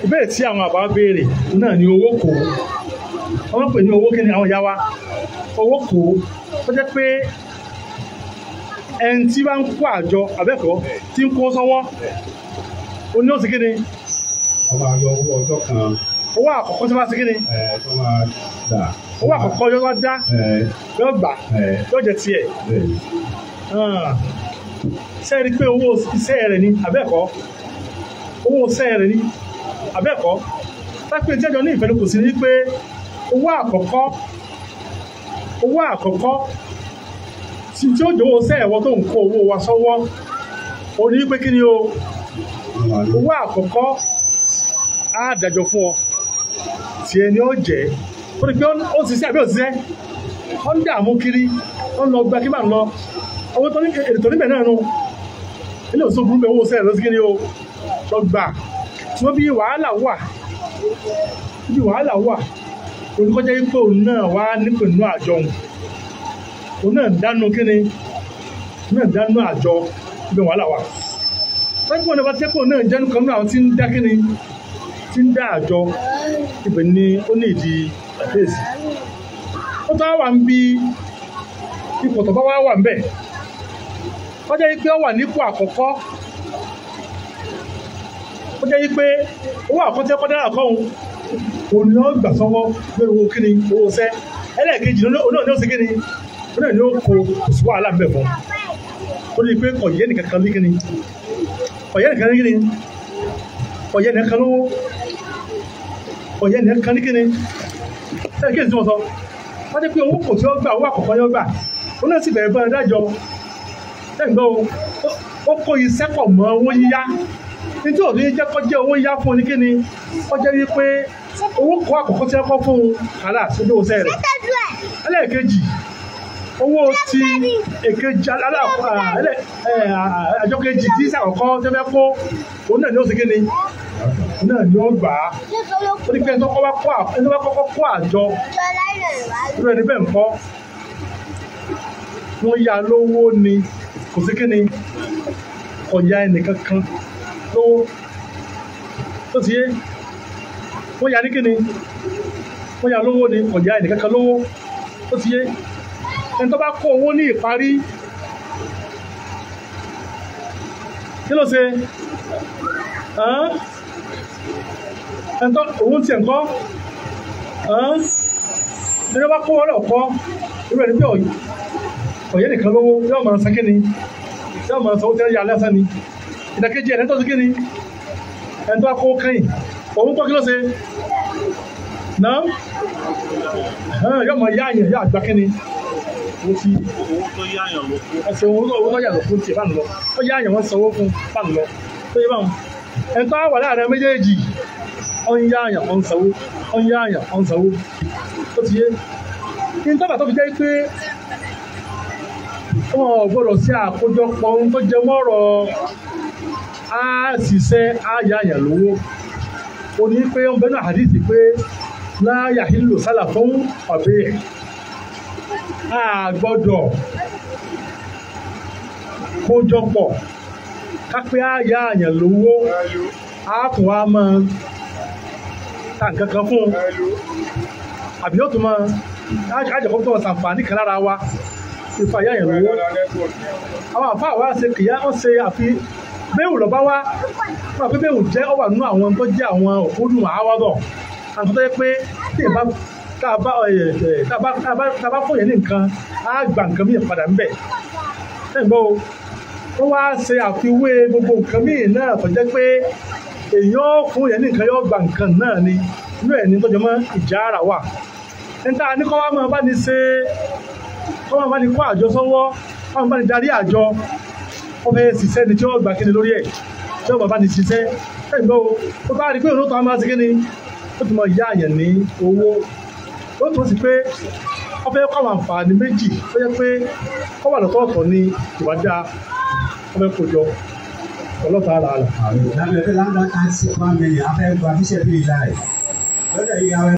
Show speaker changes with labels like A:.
A: Ìbéèrè tí àwọn àbá béèrè náà ni owó kò. Wọ́n pè ní owó kí ni àwọn ìyá wa? Owó kò. Ó jẹ́ pé ẹni tí bá ń kó àjọ àbẹ́kọ̀ọ́ tí ń kó sọ́wọ́, ó ní ó sì kí ni?
B: Wọ́n máa yọ owó ọjọ́ kan.
A: Owó àkọ́kọ́ tí wọ́n bá sí kí ni?
B: Tó máa dà.
A: Owó àkọ́kọ́ yóò wá dá, yóò gbà, yóò jẹ tiẹ̀. Ṣé ẹ rí i pé owó iṣẹ́ rẹ̀ ni àbẹ́ẹ̀kọ́? Owó iṣẹ́ rẹ̀ ni àbẹ́ẹ̀kọ́? Tápé tí ẹjọ́ ní ìfẹ́ kò sí ní pé owó àkọ́kọ́ tí ó jẹ́ owó iṣẹ́ ẹ̀wọ́ tó ń kó owó wa sọ́wọ́, ó ní pé kí ni o? Owó àkọ́kọ́ á dájọ́ fún ọ, tí ẹni ó jẹ́ ó ní pé ó ṣiṣẹ́ àbí ó ṣiṣẹ́, ó ń dààmú kiri, ó ń lọ gba kí bá ń lọ owó tó ní èrè tó níbẹ̀ náà nu ilé òṣèlú burú bẹ́ẹ̀ owó sẹ́yìn lọ sí kí ni o lọ gbà. Tí wọ́n bí wàhálà wà, bí wàhálà wà, olùkọ́jẹ́ pé òun náà wá nípò inú àjọ òun náà dánú kí ni, òun náà dánú àjọ ibi wàhálà wà. Wọ́n ti wọ́n tẹ́kọ̀ọ́ náà jẹ́nu kan náà tí ń dá kí ni, tí ń dá àjọ, ibẹ̀ ni ó ní ìdí àkíyèsí. Ó tọ́ wà ń bí ipò tó bá wà wà ń bẹ̀. Ó jẹ́ pé ó wà nípò àkọ́kọ́. Ó jẹ́ pé owó àkọ́kọ́ tí ó kọ́ dára kọ́ òun, òun ni ó gbà sọ́wọ́ lórí owó kíni, owó iṣẹ́. Ẹlẹ́ẹ̀kejì òun náà ni ó ṣe kíni, òun náà ni ó kó kò sí wàhálà ń bẹ̀ fún. Ó ní pé kò yẹ nìkan kan ní kíni, kò yẹ nìkan ní kíni, kò yẹ nìkan lówó, kò yẹ nìkan ní kíni. Sẹ́yìn kí ni tí wọ́n sọ? Wọ́n jẹ́ pé owó kò tí ó gbà, owó àkọ́kọ́ yóò gbà. Òun náà sì bẹ̀rẹ̀ bọ́ọ̀ dájọ́. Sẹ́yìn gbọ́ ó kó iṣẹ́ pọ̀ mọ́ owó yíyá. Nítorí òní jẹ́ kó jẹ́ owó yíyá fún un ní kíni, ó jẹ́ wípé owó kọ́ àkọ́kọ́ tí wọ́n kọ́ fún un kàlà sójú ọ̀sẹ̀ rẹ̀. Ẹlẹ́ẹ̀kejì, owó ti èkejì àjọ kejì tí sàkọ́kọ́ tí wọ́n fẹ́ kó, òun náà ni ó ṣe kíni, òun náà ni ó gbà á. Ó ní pé ẹni tó bá kọ́kọ́ kó àjọ, irú ẹni bẹ́ẹ̀ ń kọ́, wọ́n yá lówó ni, kò sí kíni, kò yá ẹnìkankan lówó. Tó ti yé, wọ́n yá ní kíni, wọ́n yá lówó ni, kò yá ẹnìkankan lówó. Tó ti yé, ẹni tó bá kó owó ní ìparí, kí ló ṣe? Ẹni tó òun tiẹ̀ ń kọ́, ẹni tó bá kó owó lọ́kọ́, irú ẹni bí ọ̀yẹ́ nìkan lówó, yóò máa san kíni, yóò máa san owó tí wọ́n yá lásán ni. Ìdàkejì ẹni tó ṣe kíni, ẹni tó bá kó kẹ́yìn, òun kọ́ kí ló ṣe? Náà yóò máa yá àyàn, yóò àgbà kíni, owó tí
C: owó tó yáyàn ló kó.
A: Ẹsẹ̀ owó tó yà ló fún tiẹ̀ bá ń lọ, ó yá àyàn wọ́n sanwó fún bá ń lọ, tó yẹ báwọn. Ẹni tó wà láàrin méjèèjì, ó ń yá àyàn, ó ń sanwó, ó ń yá àyàn, ó ń sanwó. Ó ti yé. Ní tọ́ba tó fi jẹ́ pé wọn ò gbọ́dọ̀ sí àkójọpọ̀ ohun tó jẹ mọ́rọ̀ á ṣiṣẹ́ á yá àyàn lówó. Ó ní pé ó ń bẹ́nu àdìsí pé láyà hílò sálà fún ọ̀bẹ. A gbọ́dọ̀ kójọpọ̀ kápẹ́ á yá àyàn lówó, á tún wá máa ta nǹkan kan fún un, àbí yóò tún máa àjẹkọ́ tó wọn ṣàǹfààní kan lára wa ìfà yá àyàn lówó. Àwọn àfáà wa ṣe kìyà, wọ́n ṣe àfi bẹ́ẹ̀ lọ bá wá, wọ́n àfi bẹ́ẹ̀ jẹ́ ọ wà nínú àwọn tó jẹ́ àwọn òkúdùn àwọ̀dọ̀, àwọn tó yẹ pé tí ì bá tá a bá fún yẹn ní nǹkan, á gba nǹkan míì padà ń bẹ̀. Ẹ gbọ́ o, ó wá ṣe àfiwé gbogbo nǹkan míì náà tó jẹ́ pé èèyàn fún yẹn ní nǹkan yóò gba nǹkan náà ni, inú ẹ̀ ní tó jẹ mọ́ ìjà ara wà. Ẹni tá a ní kọ́ wá máa bá ní ṣe, kọ́ máa bá ní kó àjọ sọ́wọ́, kọ́ máa bá ní darí àjọ, ó fẹ́ ṣiṣẹ́ ni tí ó gbà kíni lórí ẹ̀, tí ó bá ní ṣiṣẹ́. Ẹ gbọ́ o, ó bá rí pé òun tó máa ṣe kíni, ó ti mọ ìyá àyàn ní owó. Ó tún sí pé ó fẹ́ kọ́ àwọn àǹfààní méjì tó yẹ pé kọ́ wà lọ́tọ̀ọ̀tọ̀ ní ìwà dáa, ó fẹ́ kó jọ ọlọ́ta àlàálà.
B: Lábẹ́ fẹ́ láńdá 31 million, a fẹ́ gba bíṣẹ́ bíi láì. Lọ́dọ̀ yìí, àwọn